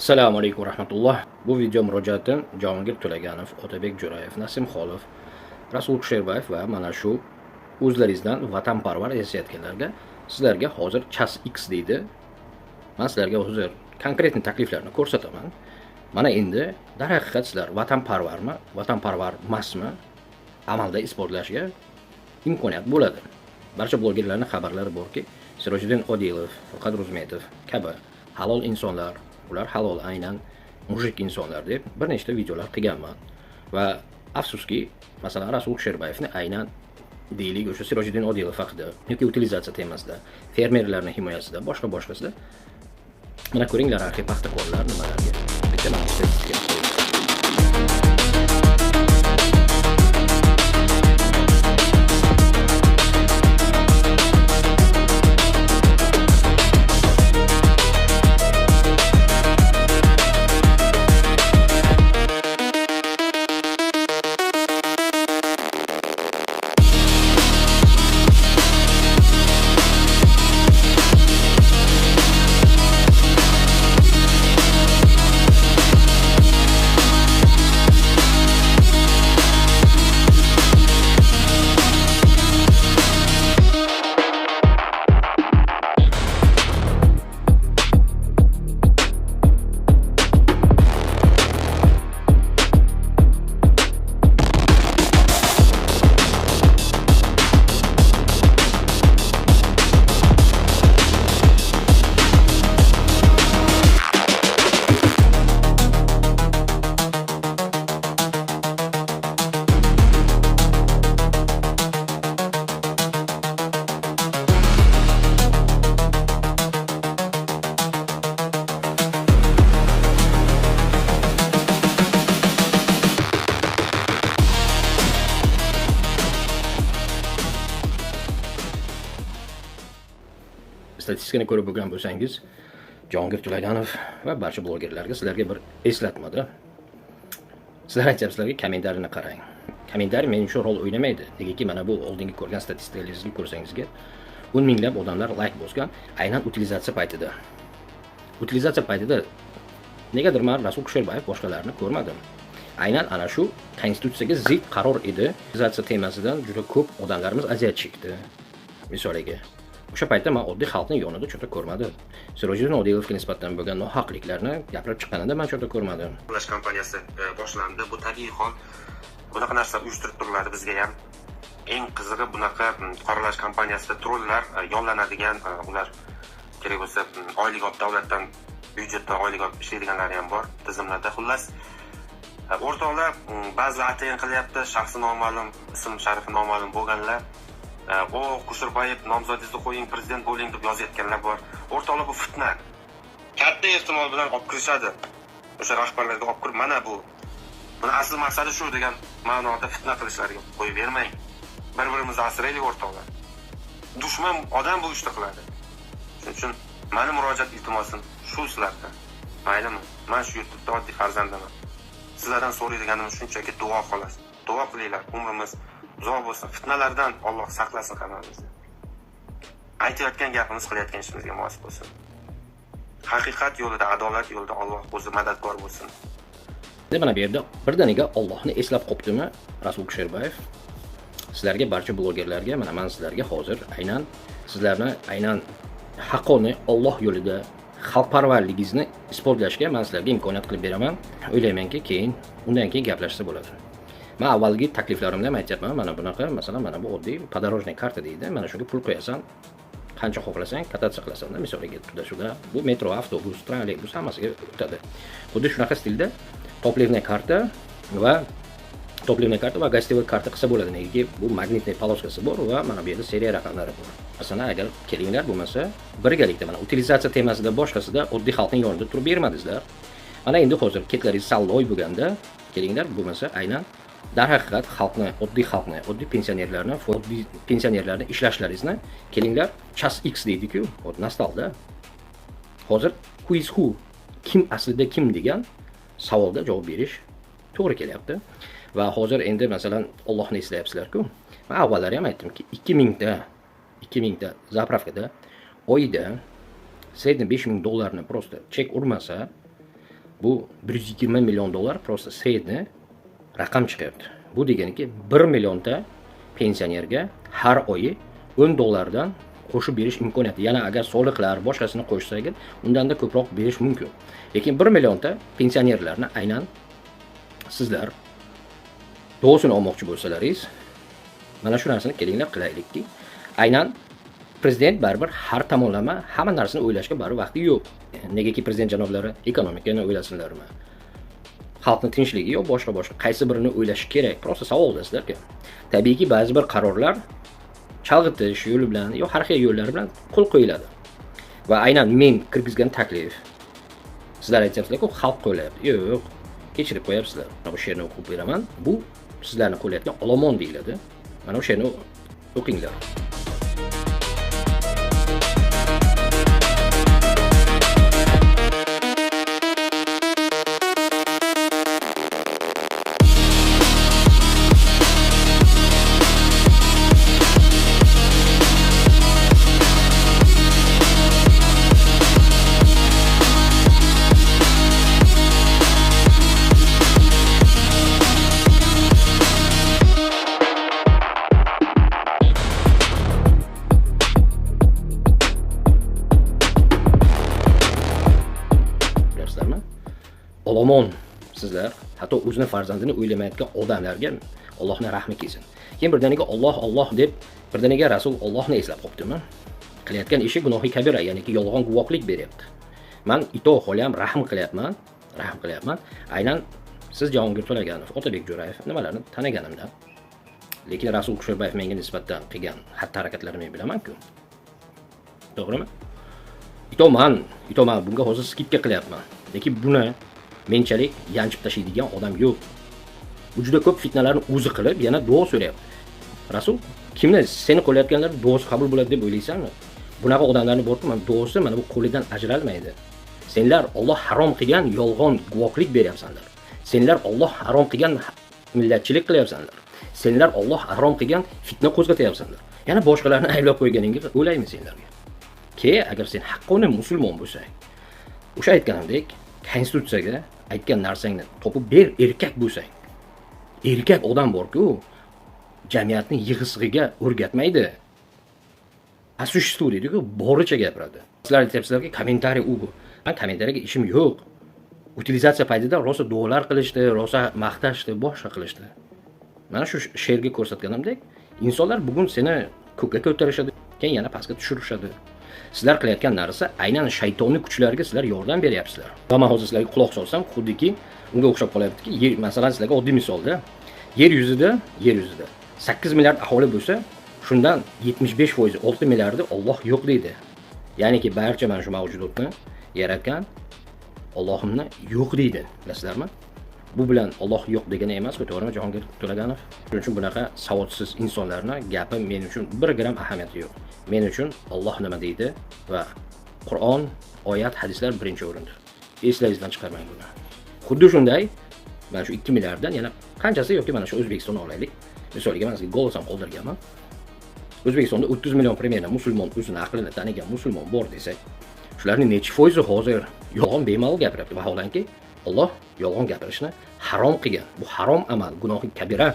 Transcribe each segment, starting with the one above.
Assalomu alaykum rahmatulloh. Bu video murojaatim Jahongir To'laganov, Otabek Jo'rayev, Nasim Xolov, Rasul Kusherbayev va mana shu o'zlaringizdan vatanparvar yashayotganlarga, sizlarga hozir час X deydi. Men sizlarga hozir конкретный takliflarni ko'rsataman. Mana endi darhaqiqat sizlar vatanparvarmi, vatanparvar emasmi, amalda isbotlashga imkoniyat bo'ladi. Barcha blogerlarning xabarlari borki, Sirojiddin Odilov, Furqat Ruzmetov kabi halol insonlar, ular halol aynan мужик insonlar deb bir nechta videolar qilganman. Va afsuski, masalan, Rasul Kusherbayevni aynan deylik o'sha Sirojiddin Odilov haqida yoki utilizatsiya temasida, fermerlarning himoyasida, boshqa boshqasida mana ko'ringlar arxiv paxtakorlar nimalarga. Bitta mana statistika qo'yib. Statistikani ko'rib bo'lgan bo'lsangiz, Jahongir To'laganov va barcha blogerlarga, sizlarga bir eslatmada. Sizlar aytyapsizlarki, kommentariyni qarang. Kommentariy men uchun rol o'ynamaydi. Negaki mana bu oldingi ko'rgan statistikalaringizni ko'rsangizga, 10 minglab odamlar layk bosgan aynan utilizatsiya paytida. Utilizatsiya paytida negadir men Rasul Kusherbayev boshqalarni ko'rmadim. Aynan ana shu konstitutsiyaga zid qaror edi. Utilizatsiya temasidan juda ko'p odamlarimiz aziyat chekdi. Misoliga. O'sha paytda men oddiy xalqning yonida cho'ta ko'rmadim. Sirojiddin Odilovga nisbatan bo'lgan nohaqliklarni gapirib chiqqanida men cho'ta ko'rmadim. Qo'llash kampaniyasi boshlandi. Bu tabiiy hol. Bunaqa narsa uyushtirib turiladi bizga ham. Eng qizig'i bunaqa qoralash kampaniyasida trollar yollanadigan, ular kerak bo'lsa oylik olib, davlatdan, byudjetdan oylik olib ishlaydiganlari ham bor tizimlarda. Xullas, o'rtoqlar, ba'zilar atayin qilyapti, shaxsi noma'lum, ism sharifi noma'lum bo'lganlar. O Kusherbayev nomzodingizni qo'ying, prezident bo'ling deb yozayotganlar bor. O'rtoqlar, bu fitna. Katta ehtimol bilan olib kirishadi. O'sha rahbarlarga olib kirib, mana bu. Buni asl maqsadi shu degan ma'noda fitna qilishlariga qo'yib bermang. Bir-birimizni asraylik o'rtoqlar. Dushman odam bu ishni qiladi. Shuning uchun meni murojaat iltimosim shu sizlardan. Maylimi? Men shu yurtda oddiy farzandaman. Sizlardan so'raydiganim shunchaki duo xolos. Duo qilinglar, umrimiz uzoq bo'lsin. Fitnalardan Alloh saqlasin hammamizni. Aytayotgan gapimiz qilayotgan ishimizga mos bo'lsin. Haqiqat yo'lida, adolat yo'lida Alloh o'zi madadkor bo'lsin. Mana bu yerda birdaniga Allohni eslab qoptimi Rasul Kusherbayev? Sizlarga, barcha blogerlarga, mana men sizlarga hozir aynan sizlarni aynan haqqoniy Alloh yo'lida xalqparvarligingizni isbotlashga men sizlarga imkoniyat qilib beraman. O'ylaymanki, keyin undan keyin gaplashsa bo'ladi. Men avvalgi takliflarimda ham aytyapman, mana bunaqa, masalan, mana bu oddiy подорожный karta deydi. Mana shunga pul qo'yasan, qancha xohlasang кататься qilasan-da, misoliga туда-сюда. Bu metro, avtobus, trolleybus hammasiga o'tadi. Xuddi shunaqa stilda топливный karta va гостевой karta qilsa bo'ladi. Negaki bu магнитный полоска si bor va mana bu yerda seriya raqamlari bor. Masalan, agar kelinglar bo'lmasa, birgalikda mana utilizatsiya temasida, boshqasida oddiy xalqning yonida turib bermadingizlar. Mana endi hozir ketlaringiz sal loy bo'lganda, kelinglar bo'lmasa aynan darhaqiqat xalqni, oddiy xalqni, oddiy pensionerlarni, oddiy pensionerlarni ishlashlaringizni kelinglar, час X deydi-ku, вот настал-da. Hozir who is who, kim aslida kim degan savolga javob berish to'g'ri kelyapti. Va hozir endi masalan Allohni eslayapsizlar-ku. Men avvallari ham aytdimki, 2000 ta заправка da oyida средний 5000 dollarni просто chek urmasa, Bu 120 million dollar просто средний raqam chiqyapti. Bu deganiki 1 millionta pensionerga har oyi 10 dollardan qo'shib berish imkoniyati. Yana agar soliqlar boshqasini qo'shsak, undanda ko'proq berish mumkin. Lekin 1 millionta pensionerlarni aynan sizlar duosini olmoqchi bo'lsalaringiz, mana shu narsani kelinglar qilaylikki, aynan prezident baribir har tomonlama hamma narsani o'ylashga baribir vaqti yo'q. Negaki prezident janoblari ekonomikani o'ylasinlarmi? Xalqning tinchligi yo'q, boshqa qaysi birini o'ylash kerak? Prosta savolda sizlarga. Tabiiyki ba'zi bir qarorlar chalg'itish yo'li bilan yo har xil yo'llar bilan qo'l qo'yiladi. Va aynan men kirgizgan taklif, sizlar aytyapsizlar-ku, xalq qo'ylayapti. Yo'q, kechirib qo'yapsizlar. Mana bu she'rni o'qib beraman. Bu sizlarni qo'llayotgan olomon deyiladi. Mana bu she'rni o'qinglar. Olomon sizlar, hatto o'zini farzandini o'ylamayotgan odamlarga Allohning rahmi kelsin. Keyin birdaniga Alloh Alloh deb birdaniga Rasul Allohni eslab qoptimi? Qilayotgan ishi gunohi kabira, ya'niki yolg'on guvohlik beryapti. Men ito xolam rahm qilyapman, rahm qilyapman. Aynan siz Jahongir To'laganov, Otabek Jo'rayev nimalarni taniganimdan. Lekin Rasul Kusherbayev menga nisbatan qilgan xatti-harakatlarini men bilaman-ku. To'g'rimi? Ito man bunga hozir skidka qilyapman. Lekin buni menchalik yanchib tashlaydigan odam yo'q. Bu juda ko'p fitnalarni o'zi qilib, yana duo so'rayapti. Rasul, kimni seni qo'llayotganlar duosi qabul bo'ladi deb o'ylaysanmi? Bunaqa odamlarni borku, mana duosi mana bu qo'lidan ajralmaydi. Senlar Alloh harom qilgan yolg'on guvohlik beryapsanlar. Senlar Alloh harom qilgan millatchilik qilyapsanlar. Senlar Alloh harom qilgan fitna qo'zg'atyapsanlar. Yana boshqalarni ayblab qo'yganingga o'laymi senlarga? Ke, agar sen haqqoniy musulmon bo'lsang, o'sha aytganimdek, konstitutsiyaga aytgan narsangni topib ber, erkak bo'lsang. Erkak odam bor-ku, jamiyatning yig'sig'iga o'rgatmaydi. Asoshiy deydi-ku, boricha gapiradi. Sizlar aytyapsizlarki, kommentariy u bu. Men kommentariyaga ishim yo'q. Utilizatsiya paytida rosa duolar qilishdi, rosa maqtashdi, boshqa qilishdi. Mana shu she'rga ko'rsatganimdek, insonlar bugun seni ko'kka ko'tarishadi, keyin yana pastga tushirishadi. Sizlar qilayotgan narsa aynan shaytonning kuchlariga sizlar yordam beryapsizlar. Va men hozir sizlarga quloq solsam, xuddiki unga o'xshab qolyaptiki, masalan sizlarga oddiy misolda, yer yuzida 8 milliard aholi bo'lsa, shundan 75%, 6 milliardi Alloh yo'q deydi. Ya'niki barcha mana shu mavjudotni yaratgan Allohimni yo'q deydi. Bilasizlarmi? Bu bilan Alloh yo'q degani emas-ku, to'g'rimi Jahongir To'laganov? Shuning uchun bunaqa savodsiz insonlarni gapi men uchun 1 gram ahamiyati yo'q. Men uchun Alloh nima deydi va Qur'on, oyat, hadislar birinchi o'rinda. Eslaringizdan chiqarmang buni. Xuddi shunday mana shu 2 milliarddan yana qanchasi yoki mana shu O'zbekistonni olaylik. Misolga men sizga golos ham qoldirganman. O'zbekistonda 30 million примерно musulmon, o'zini aqlini tanigan musulmon bor desak, shularning nechi foizi hozir yolg'on bemalol gapiryapti. Vaholanki Alloh yolg'on gapirishni harom qilgan. Bu harom amal, gunohi kabira.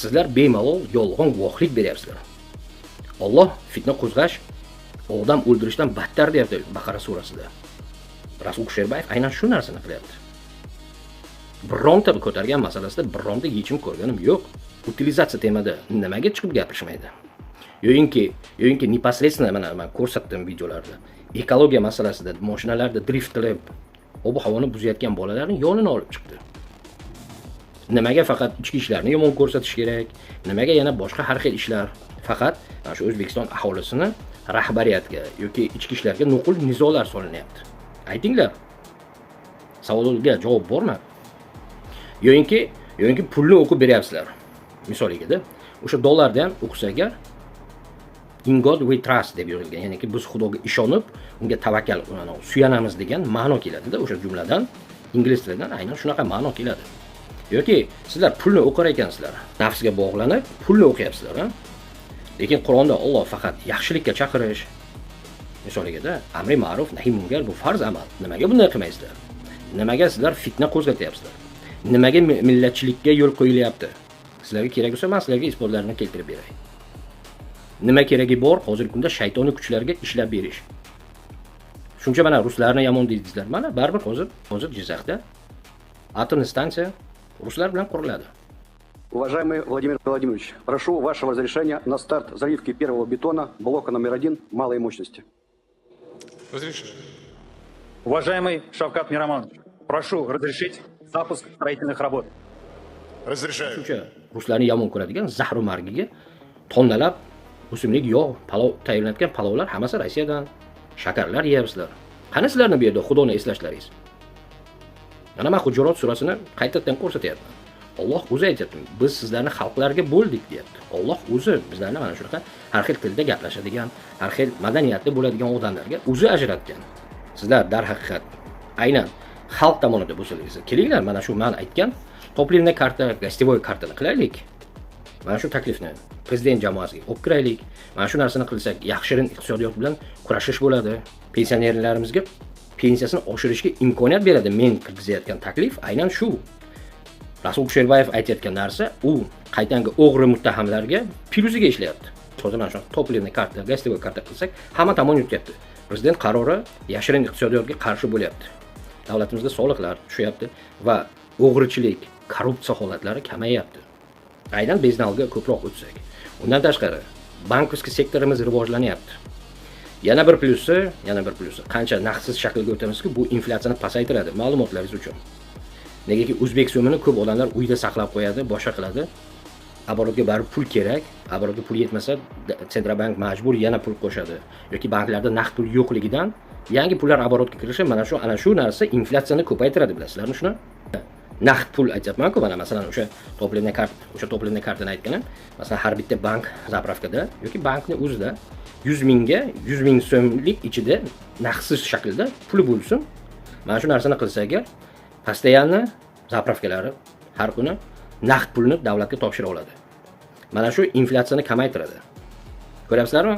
Sizlar bemalol yolg'on guvohlik beryapsizlar. Alloh fitna qo'zg'ash, odam o'ldirishdan battar deyapti Baqara surasida. Rasul Kusherbayev aynan shu narsani qilyapti. Bironta ko'targan masalasida bironta yechim ko'rganim yo'q. Utilizatsiya temada nimaga chiqib gapirishmaydi? Yo'yinki непосредственно mana men ko'rsatdim videolarda. Ekologiya masalasida mashinalarda drift qilib ob-havoni buzayotgan bolalarning yonini olib chiqdi. Nimaga faqat ichki ishlarni yomon ko'rsatish kerak? Nimaga yana boshqa har xil ishlar? Faqat mana shu O'zbekiston aholisini rahbariyatga yoki ichki ishlarga nuqul nizolar solinyapti. Aytinglar. Savolga javob bormi? Yo'yinki pulni o'qib beryapsizlar. Misoligida o'sha dollarda ham o'qisa agar In God we trust deb yozilgan, ya'niki biz Xudoga ishonib, unga tavakkal, suyanamiz degan ma'no keladida o'sha jumladan, ingliz tilidan aynan shunaqa ma'no keladi. Yoki sizlar pulni o'qir ekansizlar, nafsga bog'lanib pulni o'qiyapsizlar, ha? Lekin Qur'onda Alloh faqat yaxshilikka chaqirish, misoligida amri ma'ruf nahiy munkar bu farz amal. Nimaga bunday qilmaysizlar? Nimaga sizlar fitna qo'zg'atyapsizlar? Nimaga millatchilikka yo'l qo'yilyapti? Sizlarga kerak bo'lsa, men sizlarga isbotlarini keltirib beray. Nima keragi bor hozirgi kunda shaytoniy kuchlarga ishlab berish? Shuncha mana ruslarni yomon deydingizlar. Mana baribir hozir Jizzaxda atom stansiya ruslar bilan quriladi. Уважаемый Владимир Владимирович, прошу вашего разрешения на старт заливки первого бетона блока номер 1 малой мощности. Разрешаю. Уважаемый Шавкат Миромонович, прошу разрешить запуск строительных работ. Разрешаю. Shuncha ruslarni yomon ko'radigan zahru margiga tonnalab o'simlik yog', palov tayyorlanayotgan palovlar hammasi Rossiyadan. Shakarlar yeyapsizlar. Qani sizlarni bu yerda Xudoni eslashlaringiz? Mana men Hujurat surasini qaytadan ko'rsatyapman. Alloh o'zi aytyapti, biz sizlarni xalqlarga bo'ldik deyapti. Alloh o'zi bizlarni mana shunaqa har xil tilda gaplashadigan, har xil madaniyatli bo'ladigan odamlarga o'zi ajratgan. Sizlar darhaqiqat aynan xalq tomonida bo'lsangiz, kelinglar mana shu men aytgan топливный karta, гостевой kartani qilaylik. Mana shu taklifni prezident jamoasiga olib kiraylik. Mana shu narsani qilsak, yashirin iqtisodiyot bilan kurashish bo'ladi. Pensionerlarimizga pensiyasini oshirishga imkoniyat beradi. Men kirgizayotgan taklif aynan shu. Rasul Kusherbayev aytayotgan narsa, u qaytanga o'g'ri muttahamlarga plyusiga ishlayapti. Hozir mana shu топливный karta, гостевой karta qilsak, hamma tomon yutyapti. Prezident qarori yashirin iqtisodiyotga qarshi bo'lyapti. Davlatimizga soliqlar tushyapti va o'g'richilik, korrupsiya holatlari kamayyapti. Aynan beznalga ko'proq o'tsak. Undan tashqari, банковский sektorimiz rivojlanyapti. Yana bir plyusi, qancha naqdsiz shaklga o'tamizki, bu inflyatsiyani pasaytiradi, ma'lumotlaringiz uchun. Negaki o'zbek so'mini ko'p odamlar uyda saqlab qo'yadi, boshqa qiladi. Оборот ga baribir pul kerak. Оборот ga pul yetmasa, Центробанк majbur yana pul qo'shadi. Yoki banklarda naqd pul yo'qligidan yangi pullar оборот ga kirishi mana shu ana shu narsa inflyatsiyani ko'paytiradi, bilasizlarmi shuni? Naqd pul aytyapman-ku, mana masalan o'sha топливный kart, o'sha топливный kartani aytganim, masalan har bitta bank заправка da yoki bankni o'zida 100 mingga 100 ming so'mlik ichida naqdsiz shaklda puli bo'lsin. Mana shu narsani qilsa agar, постоянно заправка lari har kuni naqd pulni davlatga topshira oladi. Mana shu inflyatsiyani kamaytiradi. Ko'ryapsizlarmi?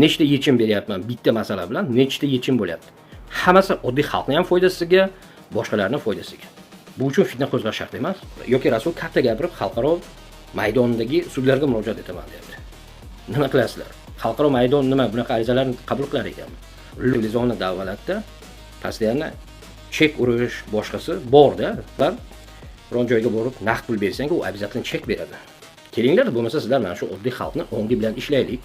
Nechta yechim beryapman bitta masala bilan, nechta yechim bo'lyapti. Hammasi oddiy xalqning ham foydasiga, boshqalarning foydasiga. Bu uchun fitna qo'zg'ash shart emas. Yoki Rasul katta gapirib xalqaro maydondagi sudlarga murojaat etaman deyapti. Nima qilasizlar? Xalqaro maydon nima bunaqa arizalarni qabul qilar ekanmi? Цивилизованный davlatda постоянно chek urish boshqasi borda va biron joyga borib naqd pul bersang, u обязательно chek beradi. Kelinglar, bo'lmasa sizlar mana shu oddiy xalqni ongi bilan ishlaylik.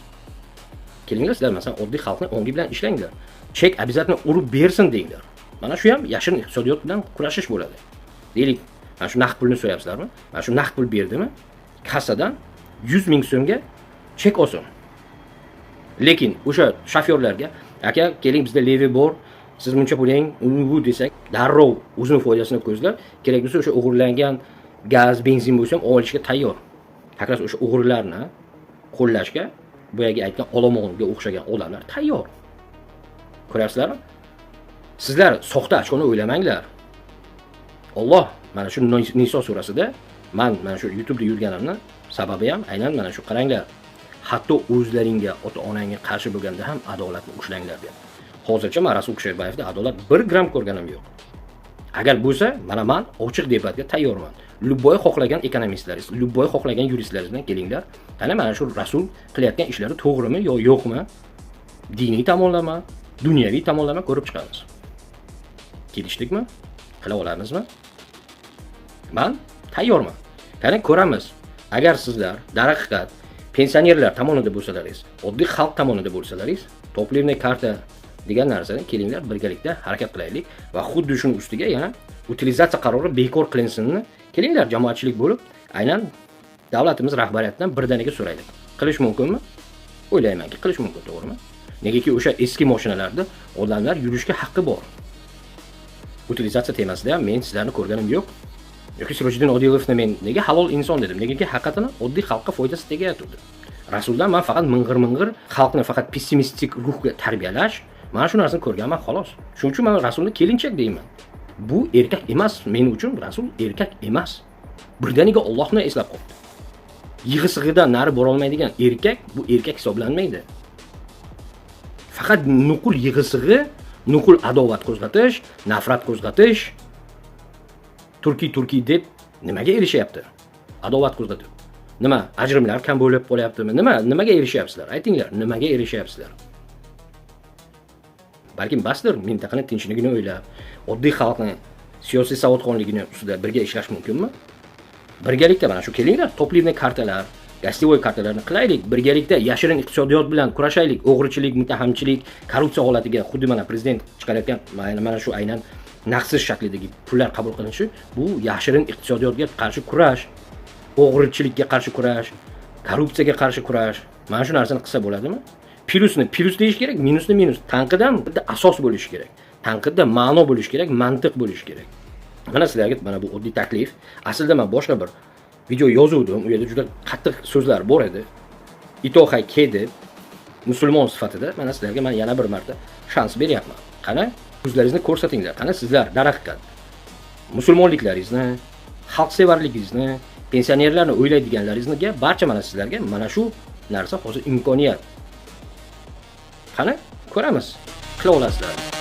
Kelinglar, sizlar masalan oddiy xalqni ongi bilan ishlanglar. Chek обязательно urib bersin denglar. Mana shu ham yashirin iqtisodiyot bilan kurashish bo'ladi. Deylik, mana shu naqd pulni so'rayapsizlarmi? Mana shu naqd pul berdimi? Kassadan 100 ming so'mga chek olsin. Lekin o'sha shofyorlarga, aka, keling bizda левый bor, siz buncha puling, u bu desak, darrov o'zini foydasini ko'zlab, kerak bo'lsa o'sha o'g'irlangan gaz, benzin bo'lsa ham olishga tayyor. Как раз o'sha o'g'rilarni qo'llashga boyagi aytgan olomonga o'xshagan odamlar tayyor. Ko'ryapsizlarmi? Sizlar soxta ochkoni o'ylamanglar. Alloh mana shu Niso surasida man mana shu YouTube'da yurganimni sababi ham aynan mana shu, qaranglar. Hatto o'zlaringga, ota-onangga qarshi bo'lganda ham adolatni ushlanglar deyapti. Hozircha man Rasul Kusherbayevda adolat 1 gramm ko'rganim yo'q. Agar bo'lsa, mana man ochiq debatga tayyorman. Любой xohlagan ekonomistlaringiz, любой xohlagan yuristlaringiz bilan kelinglar. Qani mana shu Rasul qilayotgan ishlari to'g'rimi yo yo'qmi? Diniy tomonlama, dunyoviy tomonlama ko'rib chiqamiz. Kelishdikmi? Qila olamizmi? Man tayyorman. Qani ko'ramiz. Agar sizlar darhaqiqat pensionerlar tomonida bo'lsalaringiz, oddiy xalq tomonida bo'lsalaringiz, топливный karta degan narsani kelinglar birgalikda harakat qilaylik va xuddi shuni ustiga yana utilizatsiya qarori bekor qilinsinni kelinglar jamoatchilik bo'lib aynan davlatimiz rahbariyatidan birdaniga so'raylik. Qilish mumkinmi? O'ylaymanki, qilish mumkin, to'g'rimi? Negaki o'sha eski mashinalarda odamlar yurishga haqqi bor. Utilizatsiya temasida ham men sizlarni ko'rganim yo'q. Yoki Sirojiddin Odilovni men nega halol inson dedim? Negaki haqiqatan oddiy xalqqa foydasi tegayotgandi. Rasuldan man faqat ming'ir-ming'ir xalqni faqat pessimistik ruhga tarbiyalash, mana shu narsani ko'rganman xolos. Shuning uchun men Rasulni kelinchak deyman. Bu erkak emas, men uchun Rasul erkak emas. Birdaniga Allohni eslab qoldi. Yig'i-sig'idan nari borolmaydigan erkak bu erkak hisoblanmaydi. Faqat nuqul yig'i-sig'i, nuqul adovat qo'zg'atish, nafrat qo'zg'atish. Turkiy turkiy deb nimaga erishyapti? Adovat qo'zg'atib. Nima, ajrimlar kam bo'lib qolyaptimi? Nima, nimaga erishyapsizlar? Aytinglar, nimaga erishyapsizlar? Balkim basdir mintaqani tinchligini o'ylab, oddiy xalqni siyosiy savodxonligini ustida birga ishlash mumkinmi? Birgalikda mana shu kelinglar, топливный kartalar, гостевой kartalarni qilaylik, birgalikda yashirin iqtisodiyot bilan kurashaylik, o'g'richilik, muttahamchilik, korrupsiya holatiga xuddi mana prezident chiqarayotgan mana shu aynan naqdsiz shaklidagi pullar qabul qilinishi bu yashirin iqtisodiyotga qarshi kurash, o'g'richilikka qarshi kurash, korrupsiyaga qarshi kurash. Mana shu narsani qilsa bo'ladimi? Plyusni plyus deyish kerak, minusni minus. Tanqid ham bitta asos bo'lishi kerak. Tanqidda ma'no bo'lishi kerak, mantiq bo'lishi kerak. Mana sizlarga mana bu oddiy taklif. Aslida men boshqa bir video yozuvdim. U yerda juda qattiq so'zlar bor edi. Itohay ke deb musulmon sifatida mana sizlarga men yana bir marta shans beryapman. Qani o'zlaringizni ko'rsatinglar. Qani sizlar darhaqiqat musulmonliklaringizni, xalqsevarligingizni, pensionerlarni o'ylaydiganlaringizga barcha mana sizlarga mana shu narsa hozir imkoniyat. Qani ko'ramiz. Qila olasizlar.